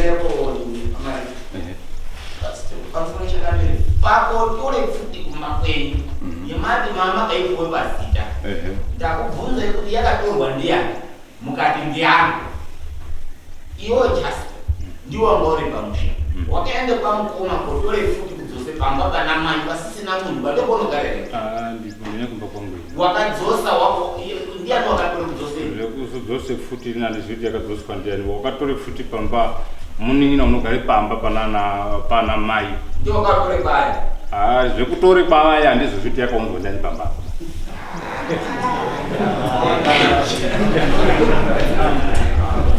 Pamusoro chakamire, pakotore pfuti kumba kwenyu yemati mama kaipuwe pazita, ndakubvunzai kuti yakatorwa ndiani, mukati ndiani. Iwo Jasper ndiwo wanga uri pamusha, wakaenda kwamukoma kotore pfuti kudzose pamba pana mai pasisina munhu vandokonogara here? Ah, ndipo ndine kumba kwangu ini. Wakadzosa wako ndiani wakatore kudzosei? Zvekuzodzose pfuti ini handizivi kuti yakadzoswa ndiani. Wakatore pfuti pamba munin'ina unogare pamba pana mai. Ndiwo wakatore kwaya? Ah, zvekutore kwavaya handizivi kuti yakaunzwa ndiani pamba.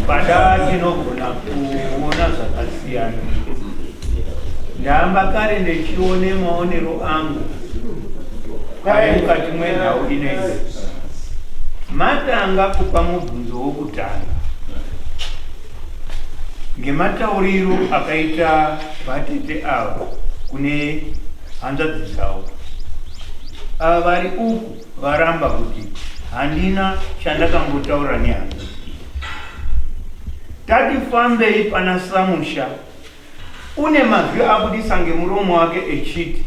Pada tinogona kuona zvakasiyana. Ndamba kare ndichione maonero angu ari mukati mwenhau inei. Matanga kupa mubvunzo wokutanga ngematauriro akaita vatete ava kune hanzvadzi dzavo. Ava vari uku varamba kuti handina chandakambotaura nehanzvadzi. Tati fambei pana samusha. Une mazwi abudisa ngemuromo wake echiti,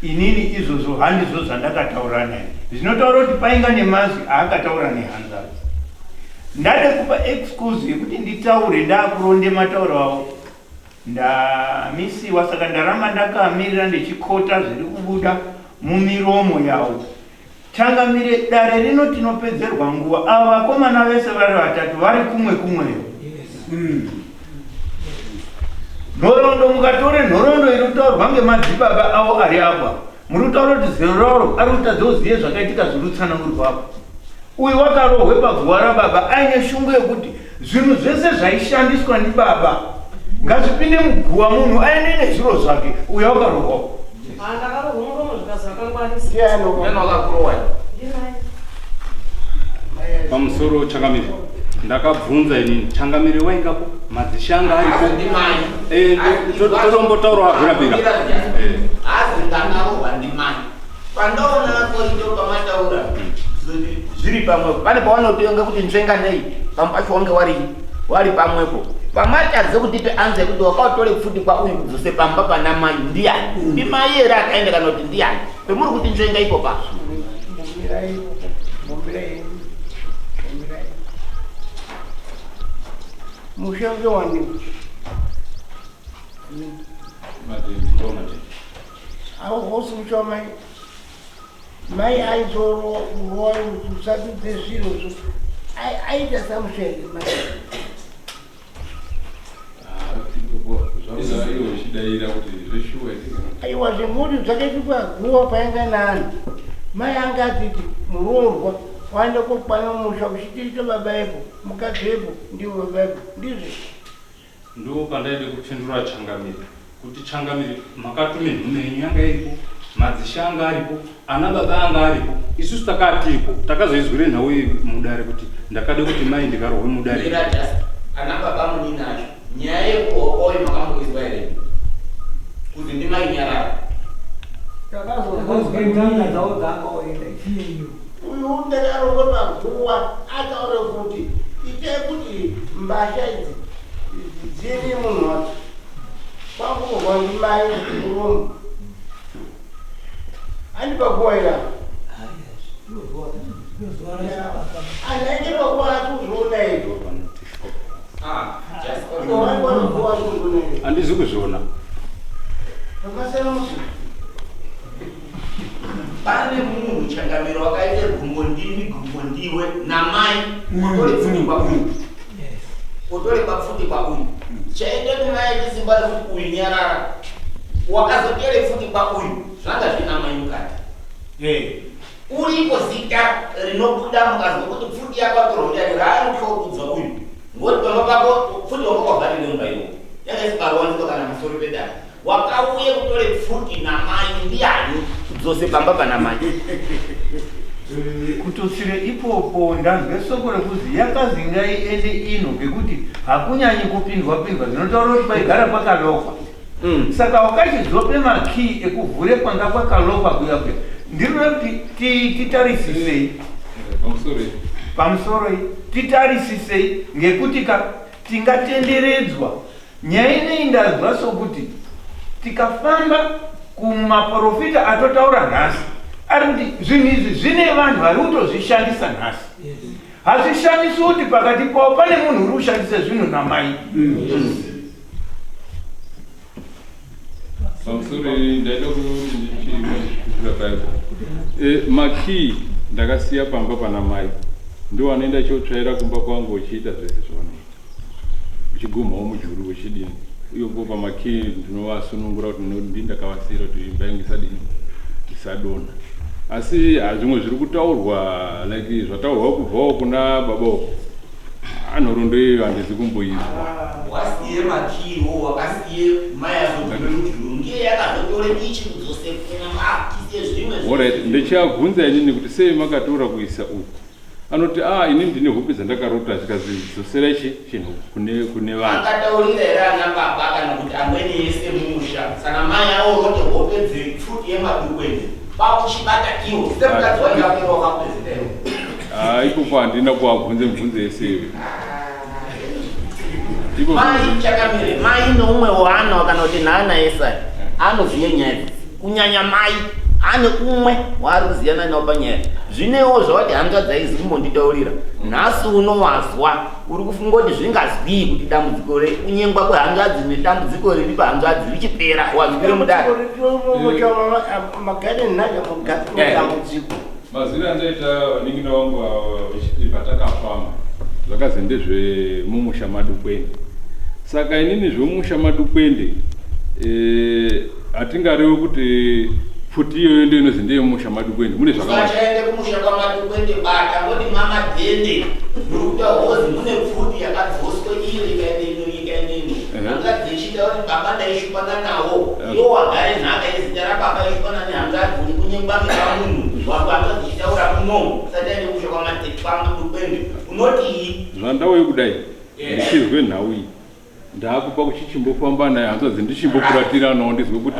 Inini izvozvo handizvo zvandakataura naye. Zvinotaura kuti painga nemazwi aakataura nehanzvadzi. Ndade kupa excuse yekuti nditaure ndakuronde matauro avo. Ndamisiwa saka ndaramba ndakamirira ndichikota zviri kubuda mumiromo yavo. Changamire, dare rino tinopedzerwa nguva. Ava vakomana vese vari vatatu vari kumwe kumweyo. Mm. Nhoroondo mukatore nhoroondo iri kutaurwa ngemadzibaba avo ari apa. Muri kutaura kuti zero raro ari kutadza kuzive zvakaitika zviri kutsanangurwa apa. Uyu wakarohwe paguva rababa aine shungu yekuti zvinhu zvese zvaishandiswa ndibaba ngazvipinde muguva munhu aende nezviro zvake. Uyu wakarohwa. Ah, ndakarohwa muromo zvikazi akangwarisa. Ndiani Ndiani wakakurohwa? Ndimai. Pamusoro changamire. Ndakabvunza inini changamire waingapo madzishe anga aripo. Hazi ndimai. Eh, totombotaura agurapira. Eh. Hazi ndakarohwa ndimai. Pandaona korido pamataura zviri pamwepo. Pane pawanotenga kuti nzvenga nei pamwe pacho wange wari wari pamwepo. Pamatadze kutipe anza yekuti wakautore pfuti kwauyu kudzose pamba pana mai ndiyani? Ndimai here akaenda kana kuti ndiyani? Pemuri kuti nzvenga ipo pa. Mumbirai, mumbirai, mumbirai. Mushe wani. Awo hosi mushe mai. Mai aitoro kurowa usatidze zviro zvo. Aita samushe mai. Aiwa zvemuri zvakaitikwa guwa painga naani. Mai anga atiti muroorwa waenda kokwana mumusha kuchitiita baba epo mukadzi epo ndivo baba epo ndizvo. Ndopandaide kupindura Changamire kuti Changamire makatume nhume yenyu yanga iripo, madzishe anga aripo, ana baba anga aripo, isusu takaa tiripo. Takazoizwire nhau iyi mudare kuti ndakade kuti mai ndikarohwe mudare. Mira just ana baba muninacho nyaya yekuhokoyo makamboizwa here kuti ndimai nyarara. Takazonzwa n'anga dzavo dzangaoenda chiinyu. Uyu ndakarohwa paguwa ataure kuti itai kuti mbasha idzi dziri munhu wacho kwakurohwa ndimai muromo handi paguwa ira anenge paguwa asi kuzviona here Handizi kuzviona. Pane munhu changamiro wakaita gumbo ndimi gumbo ndiwe namai utore pfuti kwauyu utore papfuti kwauyu chaende kumai chisimba rekuti uyu nyarara wakazotere pfuti kwauyu zvanga zvina mai mukati Uriko zita rinobuda mukazwa kuti pfuti yako atorwa ndiani raanotokudzwa uyu ngoti pamba pako pfuti wanga wavharire mumba iwo yanga isikaronzwa kana musoro pedare wakauye kutore pfuti namai ndiani kudzose pamba pana mai Kututsire ipopo ndanzwe soko rekuzi yakazi ngaiende ino ngekuti hakunyanyi kupindwa pindwa zvinotaura kuti paigara pakalokwa Mm. Saka wakachizope makey ekuvhure kwanga kwakalokwa kuya kuya. Ndinoda kuti titarisisei. Pamusoroi. Pamusoroi titarisisei ngekuti ka tingatenderedzwa. Nyaya ineyi ndanzwa sokuti tikafamba kumaporofita atotaura nhasi ari kuti zvinhu izvi zvine vanhu vari kutozvishandisa nhasi. Hazvishamisi kuti pakati pavo pane munhu uri kushandisa zvinhu namai. Pamusoro ndaida kuti ndichipindura paipo. E, makii ndakasiya pamba pana mai ndiwo anoenda chiotsvaira kumba kwangu uchiita zvese zvavanoita uchigumhawo mujuru uchidini iyopo pamakii ndinovasunungura kuti ndi ndakavasiira kuti imba yangu isadini isadonha asi zvimwe zviri kutaurwa like zvataurwa kubvawo kuna baba uko nhoroondo iyoyo handizi kumboizwa wasiye makiwo wakasiye mai azodurujuru ndiye yakazotore ichi kudzose kumba tisiye zvimwe Alright, ndichiabvunza inini kuti sei makatora kuisa uku anoti a ah, ini ndine hope dzandakarota zvikanzi dzoserai chi chinhu kune kune vanhu akataurira here ana baba kana kuti amweni ese mumusha sana mai avo rote hope dzepfuti yemadukweni kwakuchibata iwo semukadzi wainge apera wakapedzera iwo ah, ikoko handina kuabvunze mibvunzo yese iyoyo. Mai chakamire mai neumwe waana kana kuti naana esai anoziva nyaya idzi kunyanya mai ane umwe waari kuziyana nawo panyaya zvinewo zvawati hanzvadzi aizi kumbonditaurira nhasi uno wazwa uri kufunga kuti zvingazwii kuti dambudziko rekunyengwa kwehanzvadzi nedambudziko riri pahanzvadzi richipera wazwire mudare dambudziko Mazwire andaita vanin'ina vangu ava vechiti patakafamba zvakazi ndezvemumusha maDukwende. Saka inini zvemumusha maDukwende eh, hatingarevi kuti pfuti iyoyo ndiyo inozi ndeyemumusha maDukwende mune zvakawanda. Usachaende kumusha kwaMadukwende bata ngoti mamadhende muri kutaura hozi mune pfuti yakadzoswa iyo ikaenda ino ikaenda ino hanzvadzi ichiita kuti baba ndaishupana nawo iwo wagare nhaka yezita rababa ishupana nehanzvadzi uri kunyengwa ngepamunhu wako hanzvadzi ichitaura muno usati aende kumusha kwaMadukwende unotii Zvandauye kudai ndichizwe nhau iyi ndakupa kuchichimbofamba naye hanzvadzi ndichimbokuratiranao ndizwe kuti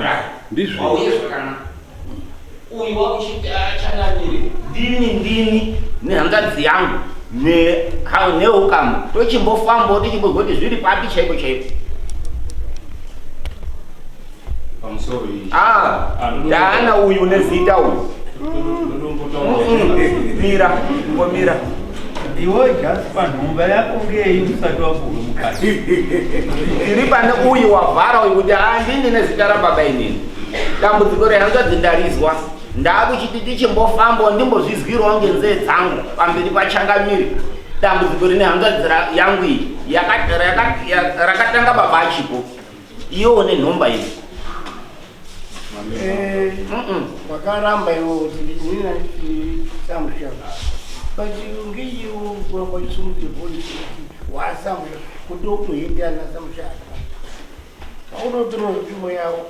ndizvo Wauye zvakanaka uyu wakuchiti achanamire ndini ndini nehanzvadzi yangu neukama tochimbofambawo tichimbozwa kuti zviri papi chaipo chaipo Pamusoro iyi. Ah, ndaana uyu une zita uyu mira ngomira Iwe Jasper nhomba yako ngei usati wapuhwe mukati. Tiri pane uyu wavhara uyu kuti handini nezita rababa inini. Dambudziko rehanzvadzi ndarizwa. Ndakuchiti tichimbofambawo ndimbozvizwirawo ngenzee dzangu pamberi pachangamire. Dambudziko rine hanzvadzi yangu iyi rakatanga baba achipo. Iyowo nenhomba iyi. Eh, wakaramba iwe kuti inini handiti samusha but ngeiwo kuramba uchisumudza voice kuti wasamusha kuti ukutohende ana samusha paunotora nzvimbo yavo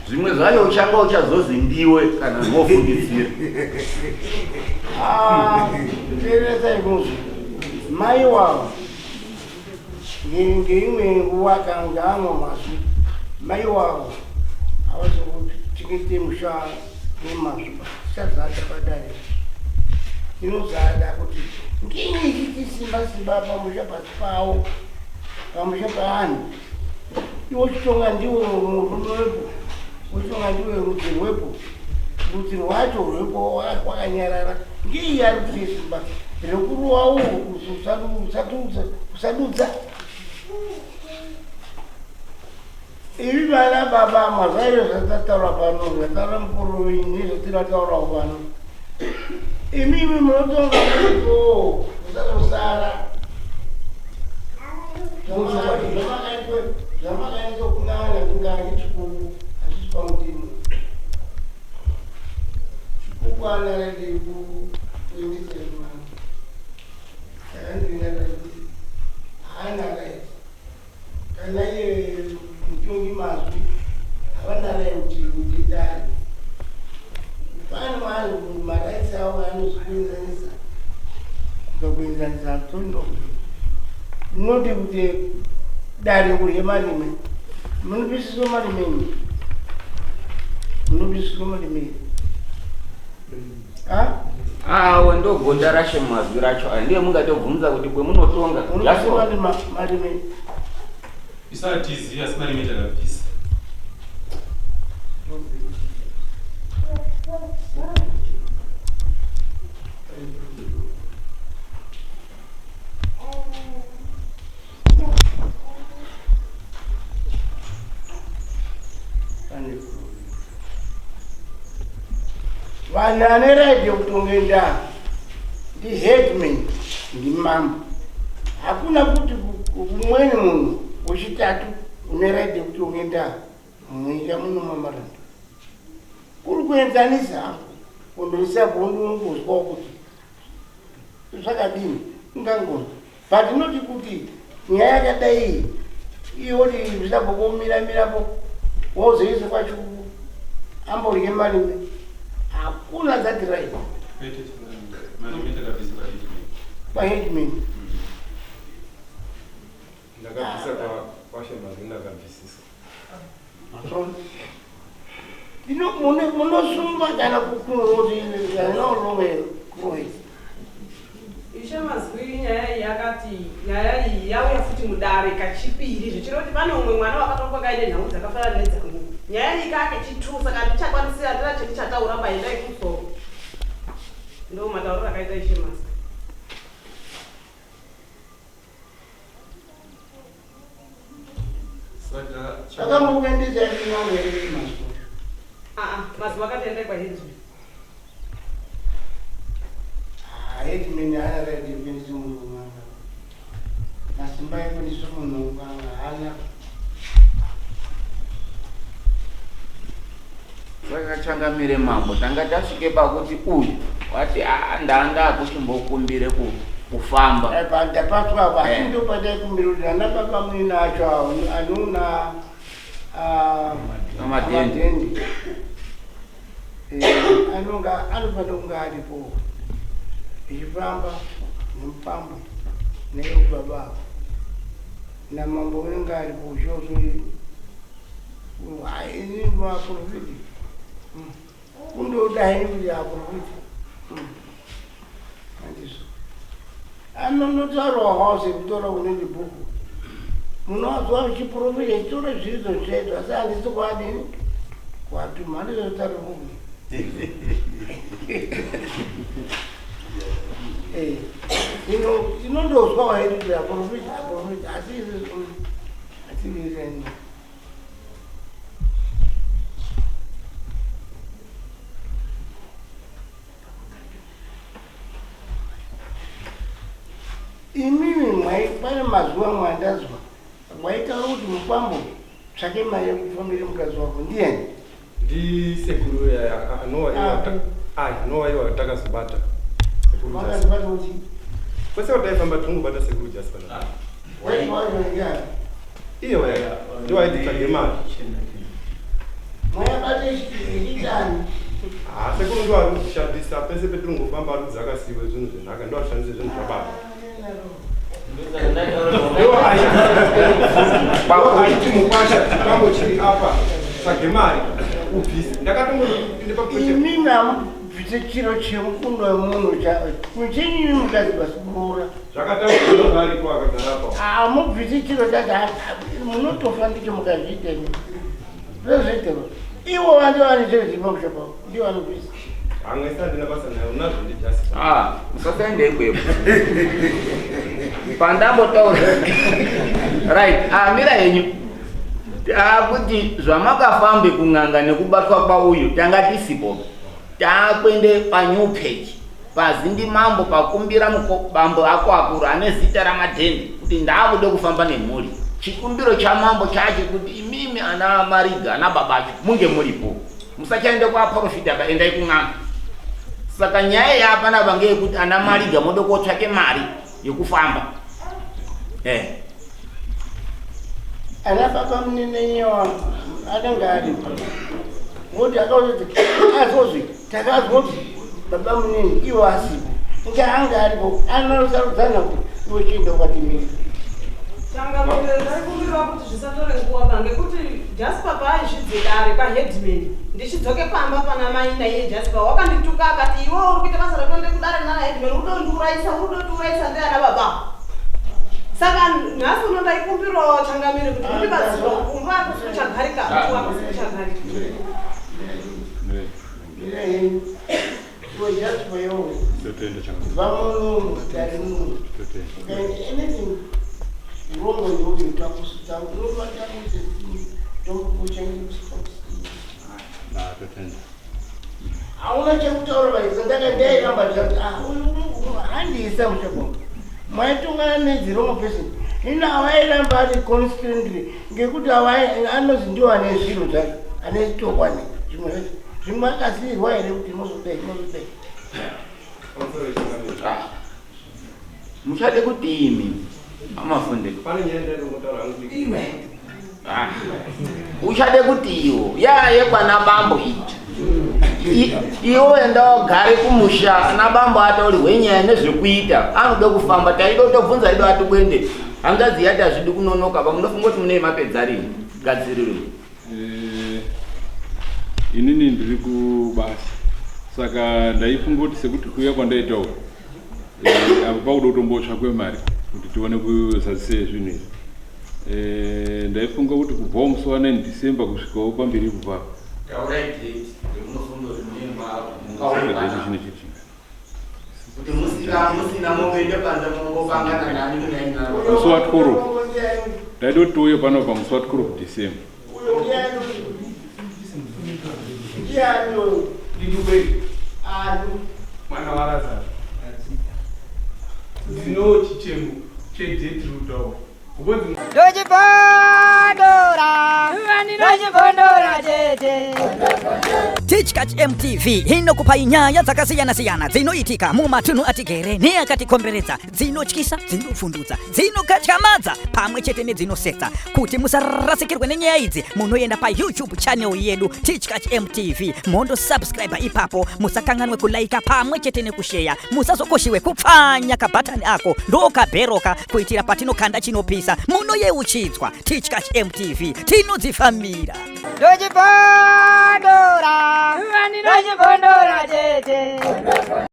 Zvimwe zvacho uchanga uchazozi ndiwe kana wofungidzira. Ah, teeresa izvozvo mai wavo Ngeimwe nguva akanga amwa mazwi, mai wavo havazokuchengete musha nemazwi tichazada padare inozada kuti ngenyi ichiti simba simba pamusha pasi pawo pamusha paanhu iwo chitonga ndiwo murume wepo wochitonga ndiwe rudzi rwepo rudzi rwacho rwepo wakanyarara ngei ari kutie simba rekurowa uhu usadudza ivi vana baba mazairo zvatataura pano zvataura mukuru wenyu nezvatinataurawo pano imimi munotonga muripo musatosara zvamakaitwa kunana kungange chikuku hazvisi pamutemo chikuku ana rende kuendesa mwana haana right kana iye mutongi mazwi havana right kuti dare pane vanhu marights avo anozokuenzanisa kubva kuenzanisa tondo noti kuti dare kurye marime munobvisiswa marime imi munobvisiswa marime Awo ndogonda rashe mazwi racho aya ndiye mungatobvunza kuti kwemunotonga Unobvisiswa marime Isu hatizivi asi marime takabvisa. Vanhu ane right yekutonga ndaa ndiheadman ndimambo hakuna kuti kumweni munhu wechitatu une right yekutonga ndaa munyika muno mamaranda kuri kuenzanisa hangu kundoisa bondongozwawo kuti zvakadini ungangona but not kuti nyaya yakadai iyi woti zvisabva mirapo wozoisa kwacho amborye marime hakuna that right paheadman Ndakabvisa kwashe mazwi ndakabvisisa. Munosungwa kana kukuroti kana urowe kurowe. Ishe mazwi nyaya iyi akati nyaya iyi yauya futi mudare kachipiri zvichireva kuti pane umwe mwana wakatongwa kaine nhau dzakafanana nedzangu. Nyaya iyi kake chitu saka handichakwanisi handina chandichataura paendai kumusoro. Ndo matauriro akaita Ishe Master. Saka Akambokuendesa kun'anga here Master? Ah, mazuva akati kwa headman. Ah, headman haana right yekuendesa munhu kun'anga. Masimba ekuendesa munhu kun'anga haana. Saka changamire mambo tanga tasvike pakuti uyu wati aa ndanga kuchimbokumbire kufamba. Ndapatwa apa asi ndopandaikumbira kuti ana baba munini acho awo anoona Amadhendi. Anonga anofanira kunge aripo echifamba nemufambo neyekubaba avo namambo unenge aripo uchiozoi ini maprofiti kundoda henyu kuti aprofiti handizvo anonotaurawo hawo sekutaura kunenge bhuku munonzwa chiprofita chitora zviridzo zvichaitwa asi handisi kuadini kuatuma handizvo zvitaura bhuku tinondozwawo hedu kuti aprofita aprofita asi izvi hativirirani. Imimi mwai pane mazuva mwandazwa mwaitaura kuti mukwambo tsvake mari yekufambira mukadzi wako ndiyani? Ndisekuru anova iwo takazobata. Makazobata kuti? Kwese kwataifamba tingobata sekuru Jasper. Waiti wacho ndiani? Iye waya ndiwo aititsvage mari. Mwayabata ichitani? Ah, sekuru ndiwo ari kuzvishandisa pese petingofamba ari kudzakasiwe zvinhu zvenhaka ndiwo arishandise zvinhu zvababa. Ndiwo aiti mukwasha chikwambo chiri apa tsvage mari ubvise. Ndakatomboende paproject. Imimi hamubvise chiro chemukundo wemunhu kuchinyi mukadzi basi kuroora. Zvakataurwa aripo akagara apa. Hamubvisi chiro chacho munotofa ndicho mukazviita imi. Zvozviita. Ivo vanhu vane zviro zviri pamusha pavo ndivo vanobvisa. Hamwe isa ndina basa nayo unazvo ndijasi. Ah, musasaende ikwepo. Pandambotaura. Right, ah mira henyu. Takuti zvamakafambe kun'anga nekubatwa kwauyu tanga tisipo. Takuende pa new page. Pazi ndimambo pakumbira muko bambo ako akuru ane zita ramadhende kuti ndaakude kufamba nemhuri. Chikumbiro chamambo chaachekuti imimi ana Mariga ana baba acho munge muripo. Musachaende kwaprofita ba endai kun'anga. Saka nyaya yapanapa ngeyekuti ana Mariga mode kotsvake mari yekufamba. Eh. Ana baba munenenyewa anenge aripo. Ngokuti akauzoti azozvi takazwa kuti baba munini iwo asipo. Inge anga aripo anosarudzana kuti iwe chienda kwatimiri. Changamire ndaikumbirawo kuti zvisatore nguva ba ngekuti Jasper paaizvidze dare kwaheadman ndichidzoke pamba pana mai naiye Jasper wakandituka akati iwe uri kuita basa rekuende kudare nana headman uri kutondiurayisa uri kutotiurayisa ndiana baba. Saka nhasi uno ndaikumbirawo changamire kuti mundibatsire kumba hakusi kuchagarika kuti hakusi kuchagarika. Mira henyu. Iwe Jasper iwe. Totenda changamire. Kubva muno mudare muno. Totenda. Ukaita anything wrong on you takusita unobata kuti tokuchengetesa. Ah, totenda. Hauna chekutaura vaisa ndaka ndairamba zvati ah uyu handiisa muchako. Maitongana nedzi wrong person. Hino awairamba ari constantly ngekuti awai anozi ndiwo ane zviro zvacho ane chitokwani zvimwe zvacho zvimwe akasiirwa here kuti mozodai mozodai. Ah. Muchade kuti imi amafunde. Pane nyaya ndaitombotaura hangu diki. Iwe. Ah. Uchade kuti iwo ya yekwana bambo iyi. Iwo enda wagare kumusha ana bambo ataurirwe nyaya nezvekuita anoda kufamba taida kutobvunza ido ati kuende hanzvadzi yati hazvidi kunonoka pamunofunga kuti mune mapedza rini gadziriro Eh, inini ndiri kubasa saka ndaifunga kuti sekuti kuuya kwandaita uku Eh, apa pakuda kutombotsvakwe mari kuti tione kuzadzise zvinhu izvi. Eh, ndaifunga kuti kubvawo musi wa 9 December kusvikawo pamberi kubva. Taurai date remunofunga kuti munenge mungaungana. Chine chichi. Kuti musina musina mombe panze mongopangana nani munainaro. Musi wa 12. Ndaida kuti tiuye pano pa musi wa 12 December. Uyo ndiani? Ndiani uyo? Ndidubei Ani? mwana waRazaro. Ndino chichemo chedate rutawo. Because Ndochibondora, ndochibondora tete. Tichkach MTV inokupai nyaya dzakasiyana-siyana dzinoitika mumatunhu atigere neakatikomberedza, dzinotyisa, dzinopfundutsa, dzinokatyamadza pamwe chete nedzinosetsa. Kuti musarasikirwe nenyaya idzi, munoenda paYouTube channel yedu Tichkach MTV mondosubscribe ipapo. Musakanganwe kulaika pamwe chete nekusheya. Musazokoshiwe kupfanya kabhatani ako ndokabheroka kuitira patinokanda chinopisa munoyeuchidzwa. Tichkach MTV tinodzifambira. Ndochibondora, ndochibondora tete.